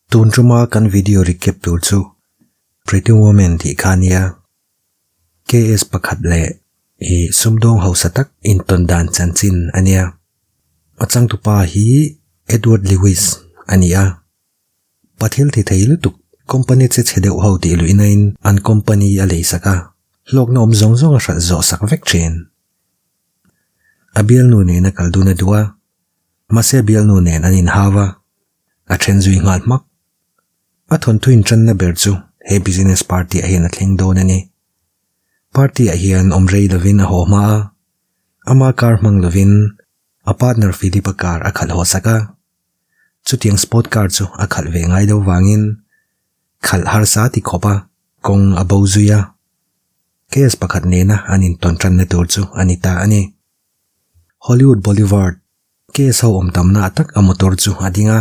Tun tuma kan video recap tur chu Pretty Woman tih kha nia. KS pakhat leh i sumdawng hausa tak intawn dan chanchin a nia. A changtupa hi Edward Lewis a ni a. Pathil ti thei lutuk company che chhe deuh ho tih luihnain an company a leisak a, hlawkna awm zawng zawng a hralh zawh sak vek thin. A bialnu nen a kal dun a duh a, mahse a bialnu nen an inhau a. A then zui nghal hmak. A thawnthu intranna ber chu he business party ah hian a thleng dawn a ni. Party ah hian awm rei lovin a haw hma a, ama car hmang lovin a partner Philip-a car a khalh haw sak a. Chutiang sport car chu a khalh ve ngai lo vangin khalh harsa ti khawp a kawng a bo zui a. Case pakhat nena an intawn tanna tur chu a ni ta a ni. Hollywood Boulevard Case ho awm tamna ah tak a motor chu a ding a,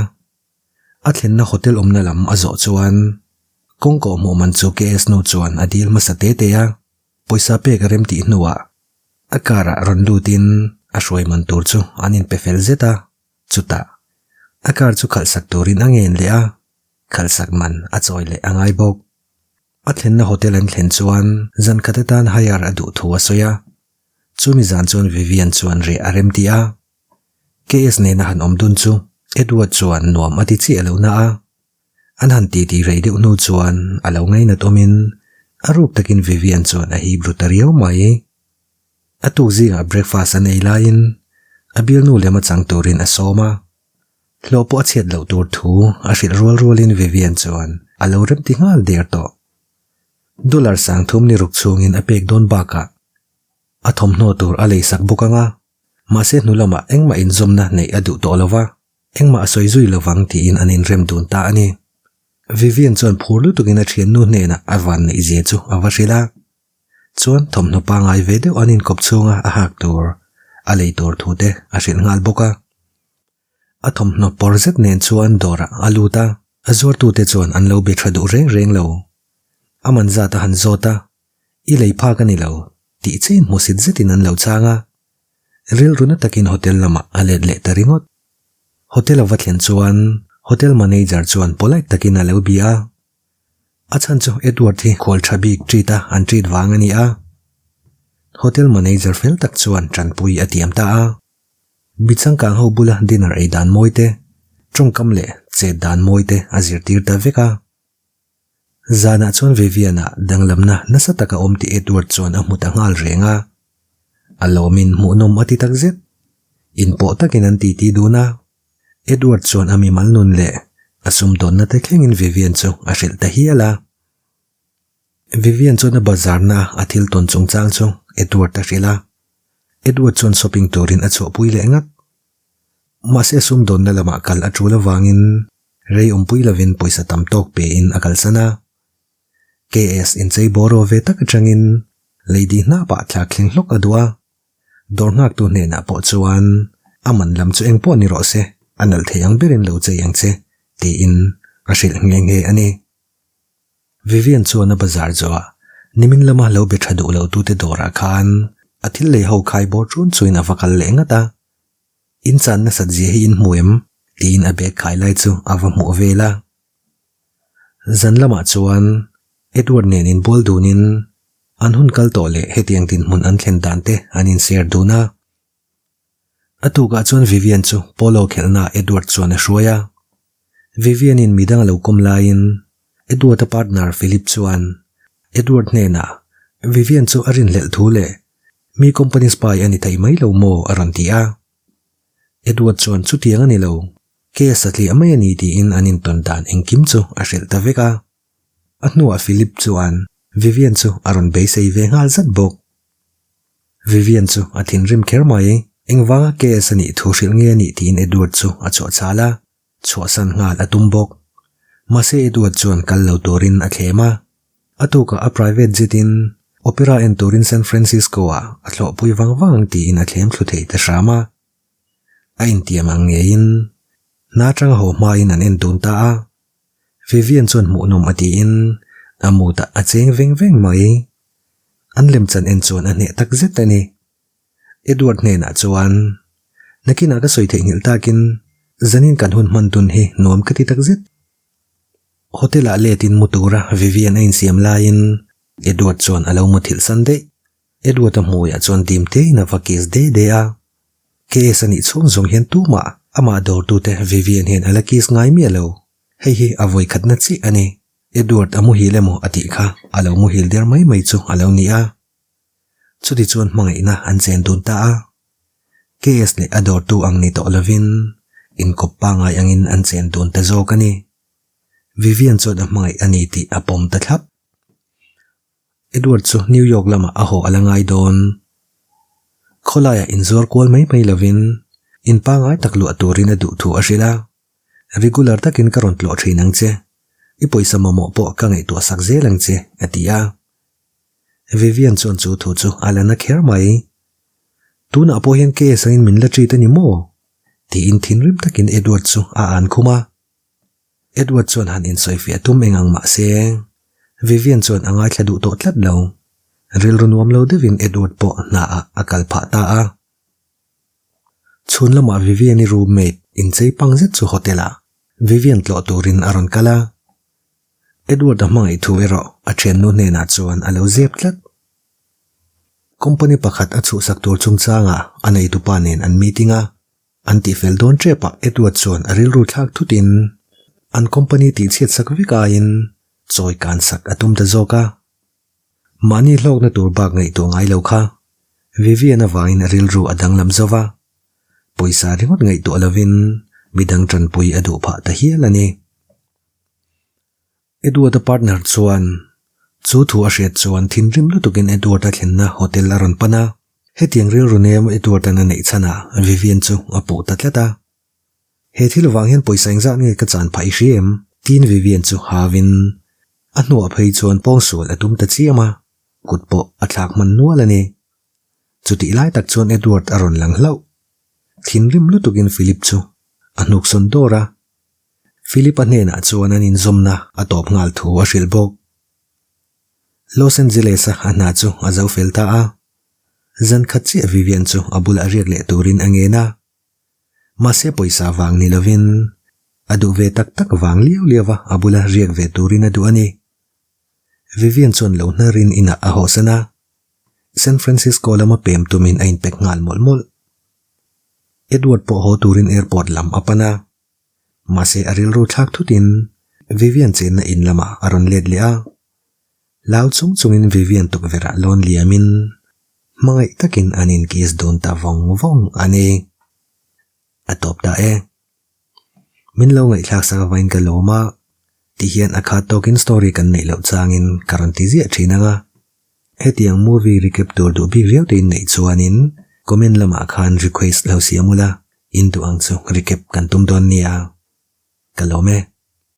a thlenna hotel awmna lam a zawh chuan kawngka awmhmuh man chu KS nu chuan a dil hmasa te te a, pawisa pek a rem tih hnuah a car ah rawn lutin a hruai man tur chu an inpe fel zet a, chutah a car chu khalhsak turin a ngen leh a, khalhsak man a chawi leh a ngai bawk. A thlenna hotel an thlen chuan zan khat atan hire a duh thu a sawi a. Chumi zan chuan Vivian chuan reh a rem ti a. KS nena han awm dun chu Edward chuan nuam a ti chiah lo na a. An han titi rei deuh hnu chuan a lo ngainat awmin a ruk takin Vivian chuan a hip ru ta riau mai. A tuk zingah breakfast an ei laiin a bialnu lem a chang turin a sawm a. Hlawh pawh a chhiat loh tur thu a hrilh rual rualin Vivian chuan a lo rem ti nghal der tawh. Dollar 30 ni ruk chhungin a pek dawn bakah a thawmhnaw tur a leisak bawk ang a, mahse hnu lamah engmah inzawmna neih a duh tawh lo va, engmah a sawi zui lo vang tiin an inrem dun ta a ni. Vivian chuan phur lutukin a thiannu hnenah a van neih zia chu a va hrilh a, chuan thawmhnaw pangngai ve deuh an inkawp chhunga a hak tur a lei tur thu te a hrilh nghal bawk a. A thawmhnaw pawr zet nen chuan dawrah a lut a, a zuartute chuan an lo be tha duh reng reng lo. A man zat a han zawt a, I lei phak a ni lo, tih chiin hmusit zetin an lo chang a. Rilru na takin hotel lamah a let leh ta ringawt. Hotel a va thlen chuan hotel manager chuan polite takin a lo bia a. A chhan chu Edward hi khual tha bik treat a an treat vang a ni a. Hotel manager fel tak chuan tanpui a tiam ta a. Mi changkang ho bula dinner ei dan mawi te, tawngkam leh chet dan mawi te a zirtir ta vek a. Zanah chuan Vivian-ah danglamna nasa taka awm tih Edward chuan a hmu ta nghal reng a. A lawmin hmuhnawm a ti tak zet. Inpawh takin an titi dun a. Edward chuan a mimal nun leh a sumdawnna te thlengin Vivian chu a hrilh ta hial a. Vivian chuan a bazarna a thil tawn chungchang chu Edward a hrilh a. Edward chuan shopping turin a chhuahpui leh ngat. Mahse sumdawnna lamah kal a tul avangin rei awmpui lovin pawisa tam tawk pein a kalsan a. KS inchei bawraw ve tak atangin Lady hnapah thlak thleng hlawk a duh a. Dawr nghaktu hnenah pawh chuan a man lam chu engpawh ni rawh se, a nalh thei ang berin lo chei ang che tiin a hrilh nghe nghe a ni. Vivian chuan a bazar zawhah nimin lama lo be tha duh lo tute dawrah khan a thil lei ho khai bawr ṭun chuin a va kal leh ngat a. In chan nasat zia hi in hmu em? tiin a bag khai lai chu a va hmuh vel a. Zan lamah chuan Edward nen inbual dunin an hun kal tawh leh hetiang dinhmun an thlen dan te an inshare dun a. A tukah chuan Vivian chu polo khelhnaah Edward chuan a hruai a. Vivian in midang a lo kawm laiin Edward a partner Philip chuan Edward hnenah Vivian chu a rinhlelh thu leh mi company spy a ni thei mai lo maw a rawn ti a. Edward chuan chutiang a ni lo, case a tliah mai a ni tiin an intawn dan engkim chu a hrilh ta vek a. A hnuah Philip chuan Vivian chu a rawn beisei ve nghal zat bawk. Vivian chu a thinrim kher mai. Engvanga case a nih thu hrilh nge a nih tiin Edward chu a chhuah chal a, chhuahsan nghal a tum bawk. Mahse Edward chuan kal lo turin a thlem a. A tukah a private jet in opera en turin San Francisco ah a thlawhpui vang vang ang tiin a thlem thlu thei ta hram a. A intiam ang ngeiin hna atanga haw hmain an en dun ta a. Vivian chuan hmuhnawm a tiin a mutah a cheng veng veng mai. An lemchan en chuan a hneh tak zet a ni. Edward hnenah chuan, Nakinah ka sawi theihnghilh takin zanin kan hun hman dun hi nuam ka ti tak zet. Hotel ah let in mu tura Vivian a insiam laiin Edward chuan a lo muthilh san daih. Edward a hmuiah chuan dim tein a va kiss de de a. KS a nih chhung zawng hian tumah amah dawrtute Vivian hian a la kiss ngai miah lo. Hei hi a vawikhatna chiah a ni. Edward a muhil emaw a tih kha a lo muhil der mai mai chu a lo ni a. Chuti chuan hmangaihna an chen dun ta a. KS leh a dawrtu ang ni tawh lovin inkawp pangngai angin an chen dun ta zawk a ni. Vivian chuan a hmangaih a ni tih a pawm ta thlap. Edward chu New York lamah a haw a la ngai dawn. Khawlaiah inzuar kual mai mai lovin in pangngai tak luah turin a duh thu a hrilh a. Regular takin ka rawn tlawh thin ang che. I pawisa mamawh pawh ka ngaihtuah sak zel ang che, a ti a. Vivian chuan chu thu chu a la na kher mai. Tunah pawh hian case angin min la treat a ni maw? tiin thinrim takin Edward chu a an khum a. Edward chuan han insawifiah tum eng ang mah se, Vivian chuan a ngaithla duh tawh tlat lo. Rilru nuam lo deuhin Edward pawh hnaah a kal phah ta a. Chhun lamah Vivian-i roommate inchei pang zet chu hotel-ah Vivian tlawh turin a rawn kal a. Edward-a hmangaih thu erawh a thiannu hnenah chuan a lo zep tlat. Company pakhat a chhuhsak tur chungchangah a neitupa nen an meeting a. An tihfel dawn tep ah Edward chuan a rilru thlak thut in an company tihchhiat sak vek aiin chawi kan sak a tum ta zawk a. Mahni hlawkna tur bak ngaihtuah ngai lo kha Vivian avangin a rilru a danglam zo va, pawisa ringawt ngaihtuah lovin midang tanpui a duh phah ta hial a ni. Edward-a partner chuan chu thu a hriat chuan thinrim lutukin Edward-a thlenna hotel a rawn pan a. Hetiang rilru nem Edward-a'n a neih chhanah Vivian chu a puh ta tlat a. He thil vang hian pawisa engzat nge ka chan phah i hria em? Tiin Vivian chu hauin a hnuah phei chuan pawngsual a tum ta chiam a, kut pawh a thlak hman nual a ni. Chutih lai tak chuan Edward a rawn lang hlauh. Thinrim lutukin Philip chu a hnuksawn dawr a. Philip-a hnenah chuan an inzawmna a tawp nghal thu a hrilh bawk. Los Angeles-a a hna chu a zo fel ta a, zan khat chiah Vivian chu a bulah riak leh turin a ngen a. Mahse pawisa vang ni lovin a duh ve tak tak vang liau liau a a bula riak ve turin a duh a ni. Vivian chuan lo hnarin inah a hawsan a, San Francisco lama pem tumin a inpek nghal mawlh mawlh. Edward pawh haw turin airport lam a pan a. Mahse a rilru thlak thutin Vivian chenna in lamah a rawn let leh a. Lau chung chungin Vivian tukverhah lawn liamin hmangaih takin an inkiss dun ta vawng vawng a ni. A tawp ta e. Min lo ngaihthlak sak avain ka lawm a, tihian a khat tawkin story kan neih loh changin ka rawn ti ziah thin ang a. Hetiang movie recap tur duh bik riau te in neih chuanin comment lamah khan request lo siam ula, in duh ang chu recap kan tum dawn nia. Ka lawm e.